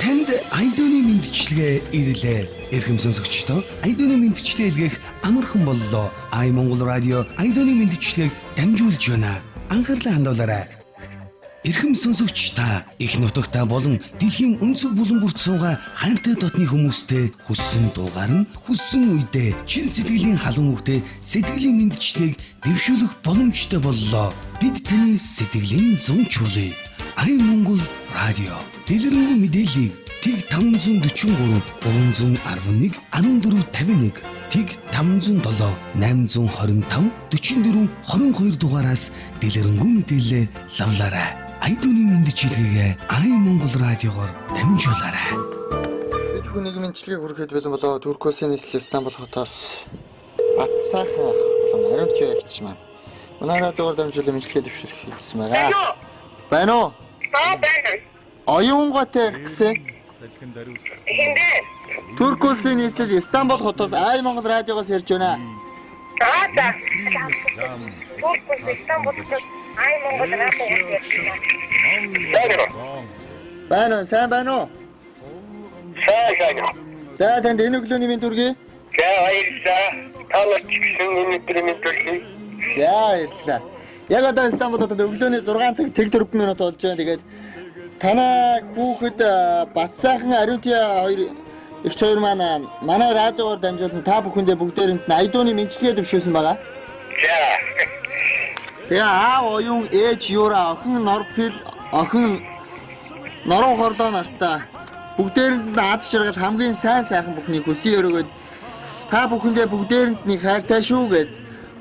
Танд Айдууны мэндчилгээ ирлээ. Эрхэм сонсогчдоо, Айдууны мэндчилгээ илгээх амархан боллоо. Ай Монгол радио Айдууны мэндчилгээг дамжуулж байна. Анхаарлаа хандуулаарай. Эрхэм сонсогч та, их нутагта болон дэлхийн өнцөг булан бүрт суугаа хайртай дотны хүмүүстэй хүссэн дуугаар нь хүссэн үедээ чин сэтгэлийн халуун үгтэй сэтгэлийн мэндчилгээг дэвшүүлэх боломжтой боллоо. Бид таны сэтгэлийн зүүн чулуу. Ай Монгол радио дэлгэрэнгүй мэдээллийг тэг 543 311 14 51, тэг 507 825 44 22 дугаараас дэлгэрэнгүй мэдээлэлээ лавлаарай. Айдууны мэндчилгээгээ Ай Монгол радиогоор дамжуулаарай. Бид хүн нэг мэндчилгээг хүрэхэд бэлэн болоо. Турк улсын нийслэл Стамбул хотоос Батсаахан ах болон Ариунтын эгч маань манай радиогоор дамжуулан мэндчилгээ дэвшүүлэх хүссэн байгаа. Байна уу? Аа, байна. Оюунготой ярих гэсэн. Хиндэ. Турк улсын нийслэл Стамбул хотоос Ай Монгол радиогоос ярьж байна. Аа, за. Турк улс Стамбул хотоос Ай Монгол радиогоос ярьж байна. Байна уу? Сайн байна уу? Сайн сайн. За, танд энэ өглөөний мэнд хүргэе. За, баярлалаа. Та нар ч гэсэн энэ өдрийн мэнд хүргэе. За, баярлалаа. Яг одоо Стамбул хотод өглөөний 6 цаг тэг 4 минут болж байна. Тэгээд танай хүүхэд Батсаахан Ариунтын хоёр эгч хоёр маань манай радиогоор дамжуулан та бүхэндээ бүгдээрэнд нь Айдууны мэндчилгээ дэвшүүлсэн байгаа. За. Тэгээ аав оюун, ээж Юра, охин Норпил, охин Норон хорлоо нартаа бүгдээрэнд нь аз жаргал, хамгийн сайн сайхан бүхний хүсье өрөөгөөд та бүхэндээ бүгдээрэнд нь хайртай шүү гэд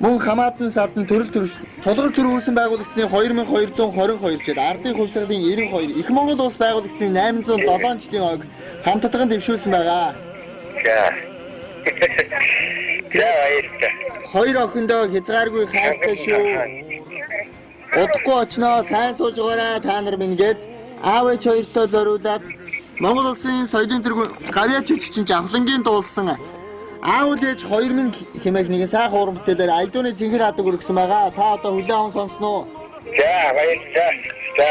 мөн хамаатан садан төрөл төрс тулгар төрүүлсэн байгуулагдсны 2222 жил, ардын хувьсгалын 92, Их Монгол улс байгуулагдсны 807 жилийн ойг хамтдаган дэвшүүлсэн байгаа. За. За, баярлалаа. Хоёр охиндоо хязгааргүй хайртай шүү. Удахгүй очноо, сайн сууж байгаарай та нар минь гэд аав ээж хоёртоо зориулаад Монгол улсын соёлын тэргүүн гавьяа жүжигчин Жавхлангийн дуулсан Аав ээж 2000 хэмээх нэгэн сайхан уран бүтээлээр Айдууны цэнхэр хадаг өргөсөн байгаа. Та одоо хүлээн аван сонсно уу? За, баярлалаа. За.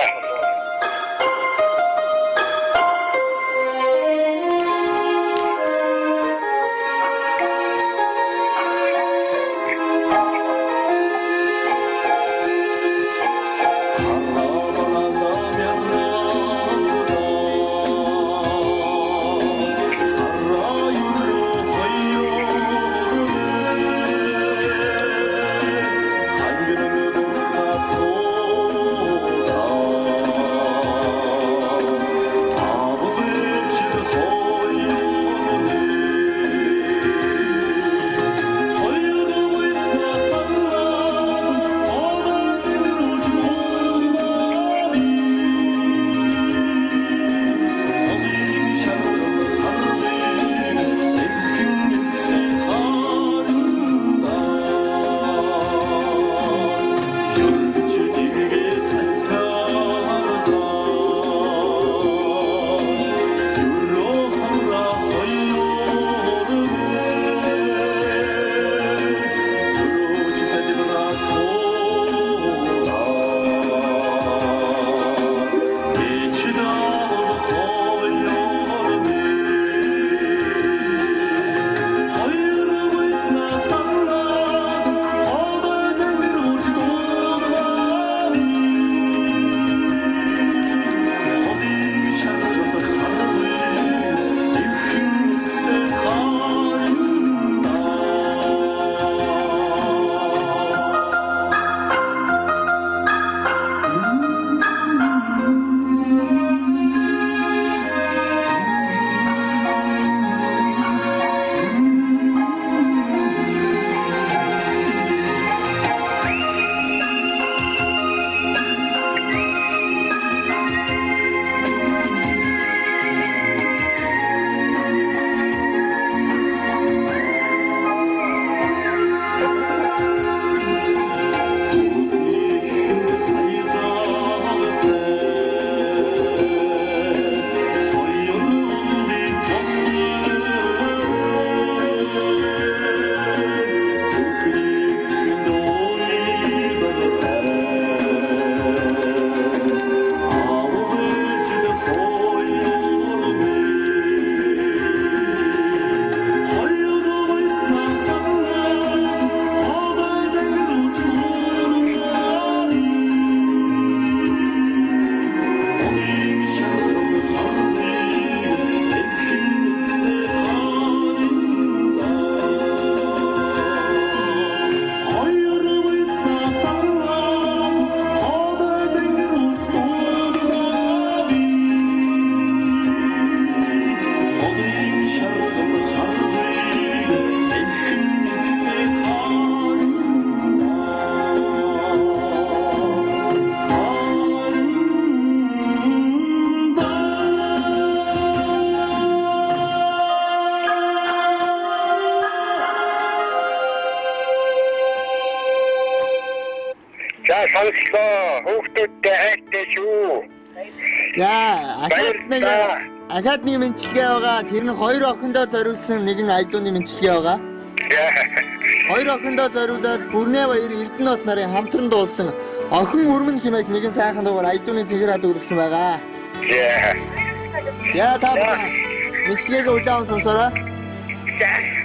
сонслоо. Хүүхдүүдтэй хайртай шүү. За, ахаад нэг мэндчилгээ байгаа. Тэр нь хоёр охиндоо зориулсан нэгэн Айдууны мэндчилгээ байгаа. Хоёр охиндоо зориулаад Бүрнээ баяр Эрдэнэт нарын хамтран дуулсан Охин өрмөн хэмээх нэгэн сайхан дуугаар Айдууны цэгэр хад өргөсөн байгаа. За, та мэндчилгээгээ хүлээн аван сонсоорой. За.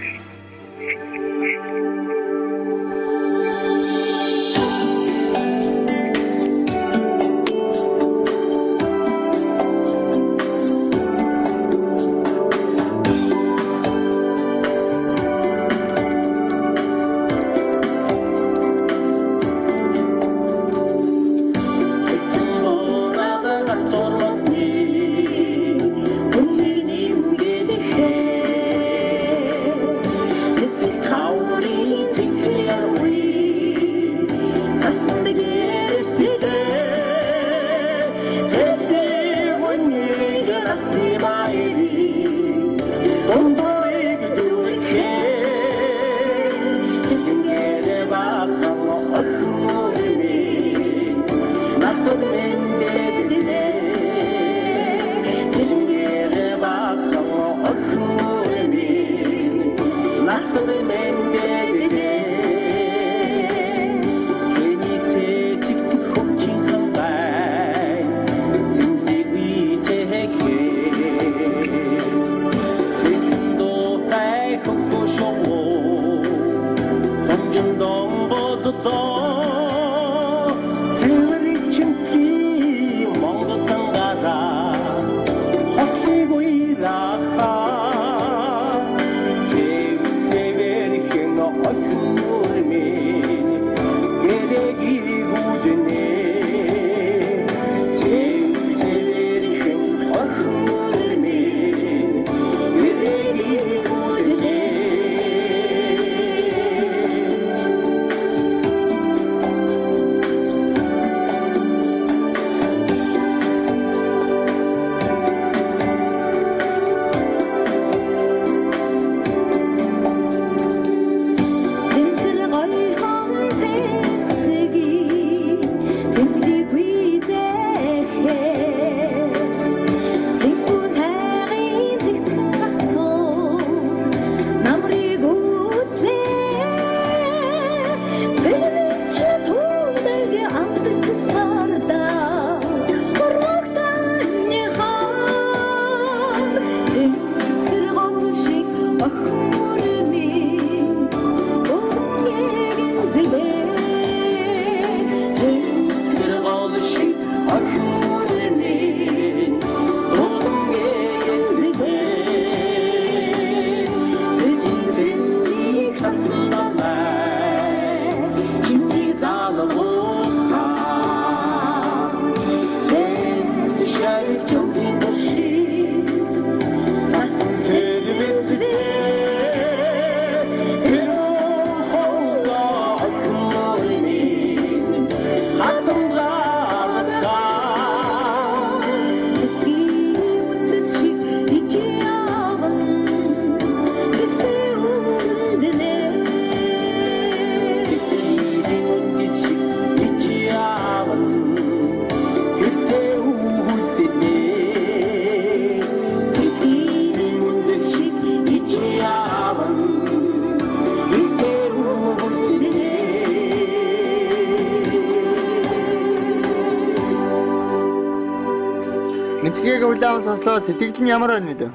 Мэдлэгийг хүлээн сонслоо. Сэтгэл нь ямар байна мэдээ?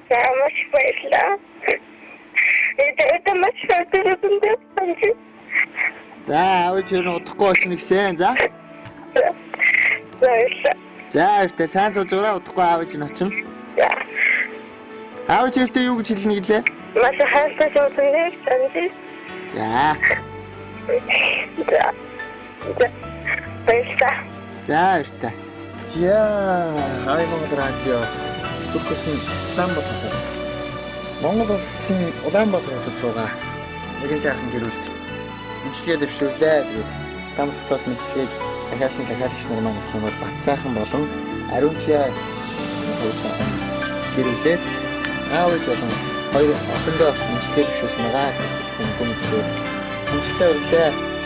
За, маш баярлалаа. Это маш баярлалаа. За, аав чи ер нь удахгүй очно гэсэн. За. Баярлалаа. За, баяртай. Сайн сууж байгаарай. Удахгүй аав чи очно. За. Аав чи эртээ юу гэж хэлнэ гэлээ? Маш хайртай суусан гэж. За. За. За. Баярлалаа. За, баяртай. За, Ай Монгол радио Турк улсын Стамбул хотоос Монгол улсын Улаанбаатар хотод суугаа нэгэн сайхан гэрүүлд мэдлэгээ дэвшүүллээ. Тэгээд Стамбул хотоос мэдлэгийг захиалсан захиалагч нар маань гэх юм бол Бат сайхан болон Ариунтия хоёр сайхан гэрүүлээс аав ээж болон хоёр охиндоо мэдлэгээ дэвшүүлсэн байгаа. Хүн мэдлэгээ хүндэтгэл өрлөө.